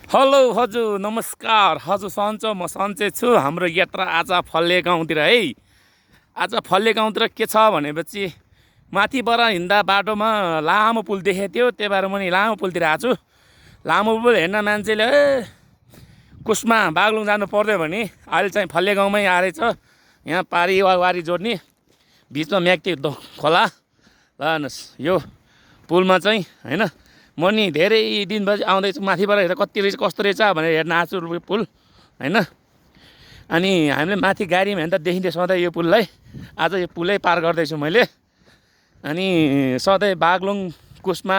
Hello हजुर नमस्कार हजुर सन्चो म सन्चै छु। हाम्रो यात्रा आज फल्ले गाउँतिर है। आज फल्ले गाउँतिर के छ भनेपछि माथिबाट हिँड्दा बाटोमा लामो पुल देखेको थियो, त्यही भएर म नि लामो पुलतिर आएको छु। लामो पुल हेर्न मान्छेले कुस्मा बागलुङ जानु पर्यो भने अहिले चाहिँ फल्ले गाउँमै आएछ। यहाँ पारी वारी जोड्ने बिचमा म्याग्दी खोला ल हेर्नुहोस् यो पुलमा चाहिँ होइन म नि धेरै दिनपछि आउँदैछु। माथिबाट हेर्दा कति रहेछ कस्तो रहेछ भनेर हेर्न आएको छु पुल होइन। अनि हामीले माथि गाडीमा हेर्दा देखिन्थ्यो सधैँ यो पुललाई। आज यो पुलै पार गर्दैछु मैले। अनि सधैँ बागलुङ कुस्मा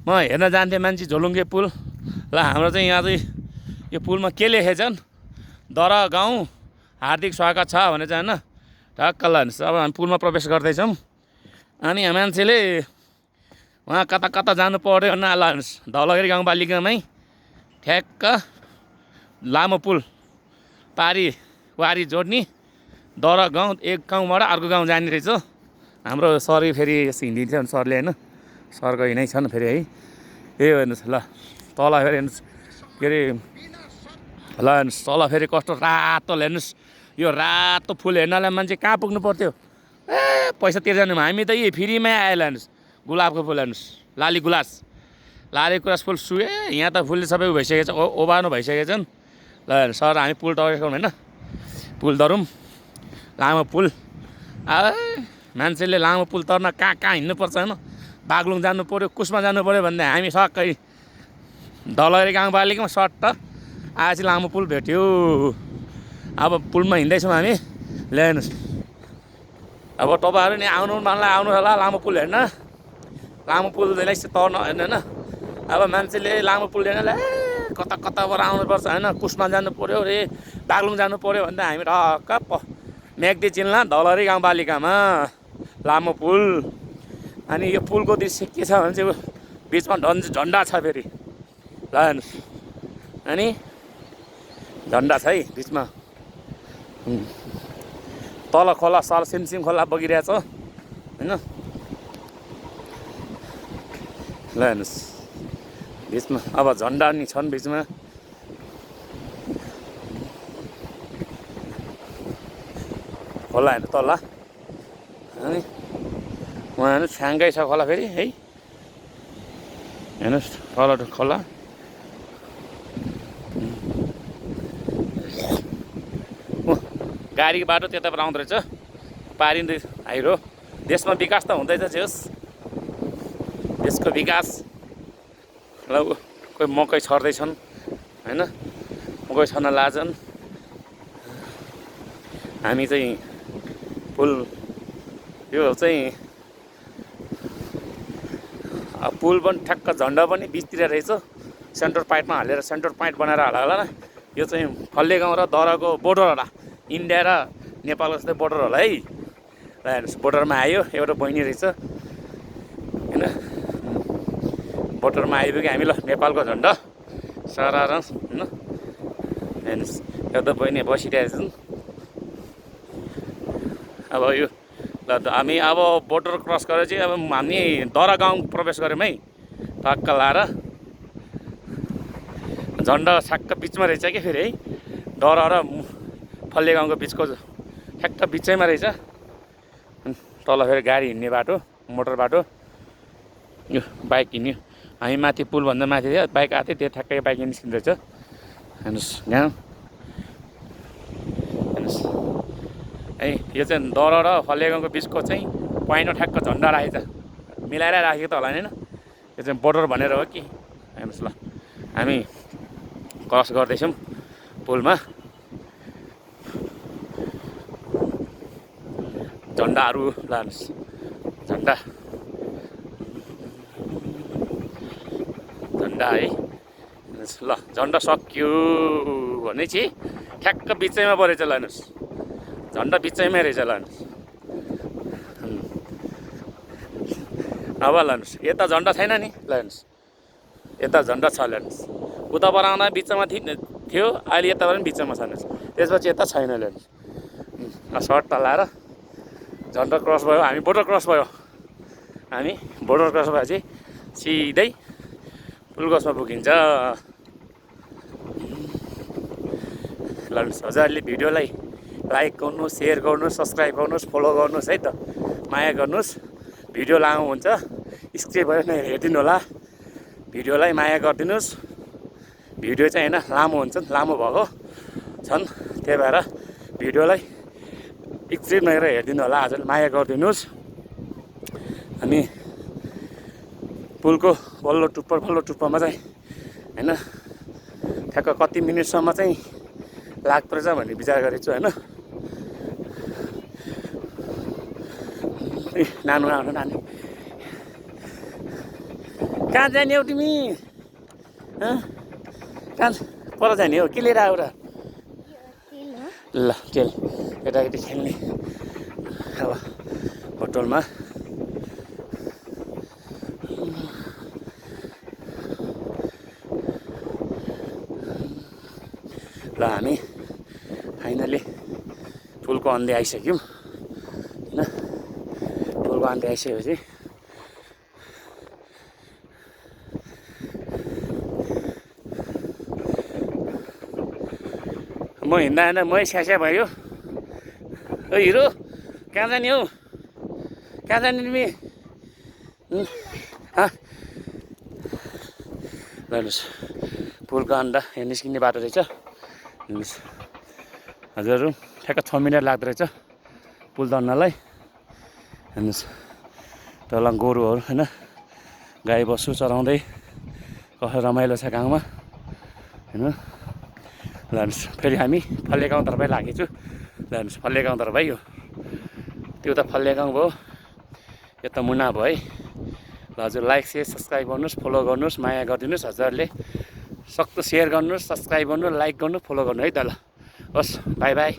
म हेर्न जान्थेँ मान्छे झोलुङ्गे पुल। ल हाम्रो चाहिँ यहाँ चाहिँ यो पुलमा के लेखेछन्, दर गाउँ हार्दिक स्वागत छ भने चाहिँ होइन ढक्क ल हेर्नुहोस्। अब हामी पुलमा प्रवेश गर्दैछौँ। अनि मान्छेले उहाँ कता कता जानु पर्यो न ल हेर्नुहोस्। धौलागिरी गाउँपालिकामै ठ्याक्क लामो पुल पारी वारी जोड्ने दर गाउँ, एक गाउँबाट अर्को गाउँ जाने रहेछ। हाम्रो सर फेरि हिँडिदिन्छ भने सरले होइन, सरको हिँडाइ छन् फेरि है। यही हेर्नुहोस् ल तल फेरि हेर्नुहोस् के अरे ल हेर्नुहोस् तल फेरि कस्तो रातो हेर्नुहोस्। यो रातो फुल हेर्नलाई मान्छे कहाँ पुग्नु पर्थ्यो, ए पैसा तिर्जानु। हामी त यही फ्रीमै आयो हेर्नुहोस्। गुलाबको फुल हेर्नुहोस्, लाली गुलास फुल सुए। यहाँ त फुलले सबै भइसकेको छ, ओभानो भइसकेको छन्। ल हेर्नुहोस् सर हामी पुल तरेको होइन, पुल तरौँ लामो पुल। मान्छेले लामो पुल तर्न कहाँ कहाँ हिँड्नुपर्छ होइन, बागलुङ जानु पऱ्यो कुस्मा जानु पऱ्यो भन्दा हामी सबै धौलागिरी गाउँपालिकामा सट्ट आएपछि लामो पुल भेट्यो। अब पुलमा हिँड्दैछौँ हामी। ल हेर्नुहोस् अब तपाईँहरू नि आउनु मनलाई आउनु होला लामो पुल हेर्न। लामो पुल तर्न होइन होइन। अब मान्छेले लामो पुल हेर्नलाई कता कताबाट आउनुपर्छ होइन, कुस्मा जानु पऱ्यो रे बागलुङ जानु पऱ्यो भन्दा हामी ढक्क म्याग्दी चिल्ला धौलागिरी गाउँपालिकामा लामो पुल। अनि यो पुलको दृश्य के छ भने चाहिँ बिचमा झन्डा छ फेरि। ल हेर्नुहोस् अनि झन्डा छ है बिचमा। तल खोला सल सिमसिम खोला बगिरहेछ होइन। ल हेर्नुहोस् बिचमा अब झन्डा नि छन् बिचमा। खोला होइन तल। अनि उहाँ हेर्नुहोस् छ्याङ्गै छ खोला फेरि है। हेर्नुहोस् तल खोला। गाडी बाटो त्यताबाट आउँदो रहेछ पारिँदै हाइरो। देशमा विकास त हुँदैछ जे होस्, देशको विकास। ल कोही मकै छर्दैछन् होइन, मकै छर्न लाजन्। हामी चाहिँ पुल यो चाहिँ पुल पनि ठ्याक्क झन्डा पनि बिचतिर रहेछ। सेन्टर पोइन्टमा हालेर सेन्टर पोइन्ट बनाएर होला न। यो चाहिँ फल्ले गाउँ र दरको बोर्डर होला, इन्डिया र नेपालको जस्तै बोर्डर होला है। ल हेर्नुहोस् बोर्डरमा आयो एउटा बहिनी रहेछ होइन। बोर्डरमा आइपुग्यो हामी। ल नेपालको झन्डा सारा होइन। हेर्नुहोस् एउटा बहिनी बसिरहेको छन्। अब यो ल हामी अब बोर्डर क्रस गरेर चाहिँ अब हामी दरा गाउँ प्रवेश गऱ्यौँ है। टक्क लाएर झन्डा ठ्याक्क बिचमा रहेछ क्या फेरि है। दरा र फल्ले गाउँको बिचको ठ्याक्क बिचैमा रहेछ। तल फेरि गाडी हिँड्ने बाटो, मोटर बाटो। यो बाइक हिँड्यो हामी माथि पुलभन्दा माथि थियो बाइक आएको थियो, त्यो ठ्याक्कै बाइक निस्किँदो रहेछ। हेर्नुहोस् गाउँ हेर्नुहोस् है। यो चाहिँ दर र फल्ले गाउँको बिचको चाहिँ पोइन्टमा ठ्याक्क झन्डा राखेको छ, मिलाएर राखेको त होला होइन। यो चाहिँ बोर्डर भनेर हो कि। हेर्नुहोस् ल हामी क्रस गर्दैछौँ पुलमा। झन्डाहरू लानुहोस् झन्डा झन्डा है। ल झन्डा सक्यो भने चाहिँ ठ्याक्क बिचैमा परेछ। ल हेर्नुहोस् झन्डा बिचैमै रहेछ। ल हेर्नुहोस् अब ल हेर्नुहोस् यता झन्डा छैन नि। ल हेर्नुहोस् यता झन्डा छ। ल हेर्नुहोस् उताबाट आउँदा बिचमा थियो, अहिले यताबाट पनि बिचमा छ। हेर्नुहोस् त्यसपछि यता छैन। ल हेर्नुहोस् सर्ट लाएर झन्डा क्रस भयो, हामी बोर्डर क्रस भयो। हामी बोर्डर क्रस भएपछि सिधै पुलगसमा पुगिन्छ। ल हजुरहरूले भिडियोलाई लाइक गर्नुहोस्, सेयर गर्नुहोस्, सब्सक्राइब गर्नुहोस्, फलो गर्नुहोस् है त, माया गर्नुहोस्। भिडियो लामो हुन्छ, स्क्रिप्ट भएर नै हेरिदिनु होला। भिडियोलाई माया गरिदिनुहोस्। भिडियो चाहिँ होइन लामो हुन्छ, लामो भएको छन्, त्यही भएर भिडियोलाई स्क्रिप्ट नहेरेर हेरिदिनु होला। हजुरले माया गरिदिनुहोस्। हामी पुलको बल्लो टुप्पामा चाहिँ होइन ठ्याक्क कति मिनटसम्म चाहिँ लाग्दो रहेछ भन्ने विचार गरेको छु होइन। ए नानु नानी कहाँ जाने हो तिमी? कहाँ पर जाने हो? के लिएर आऊ र? ल तेल केटाकेटी खेल्ने अब होटलमा। ल हामी फाइनली पुलको अन्त्य आइसक्यौँ होइन। पुलको अन्त्य आइसकेपछि म हिँड्दा मै स्यास्या भयो। ओ हिरो कहाँ जाने हौ? कहाँ जाने तिमी? हेर्नुहोस् पुलको अन्त यहाँ निस्किने बाटो रहेछ। हेर्नुहोस् हजुरहरू ठ्याक्क 6 मिनट लाग्दो रहेछ पुल तर्नलाई। हेर्नुहोस् तल गोरुहरू होइन गाई बस्तु चराउँदै कसो रमाइलो छ गाउँमा होइन। ल हेर्नुहोस् फेरि हामी फल्ले गाउँतर्फै लागेछु। ल हेर्नुहोस् फल्ले गाउँतर्फ है, यो त्यो त फल्ले गाउँ भयो, यो त मुना भयो है। ल हजुर लाइक सेयर सब्सक्राइब गर्नुहोस्, फलो गर्नुहोस्, माया गरिदिनुहोस्। हजुरहरूले सक्दो सेयर गर्नुहोस्, सब्सक्राइब गर्नु, लाइक गर्नु, फलो गर्नु है त। ल हस् बाई बाई।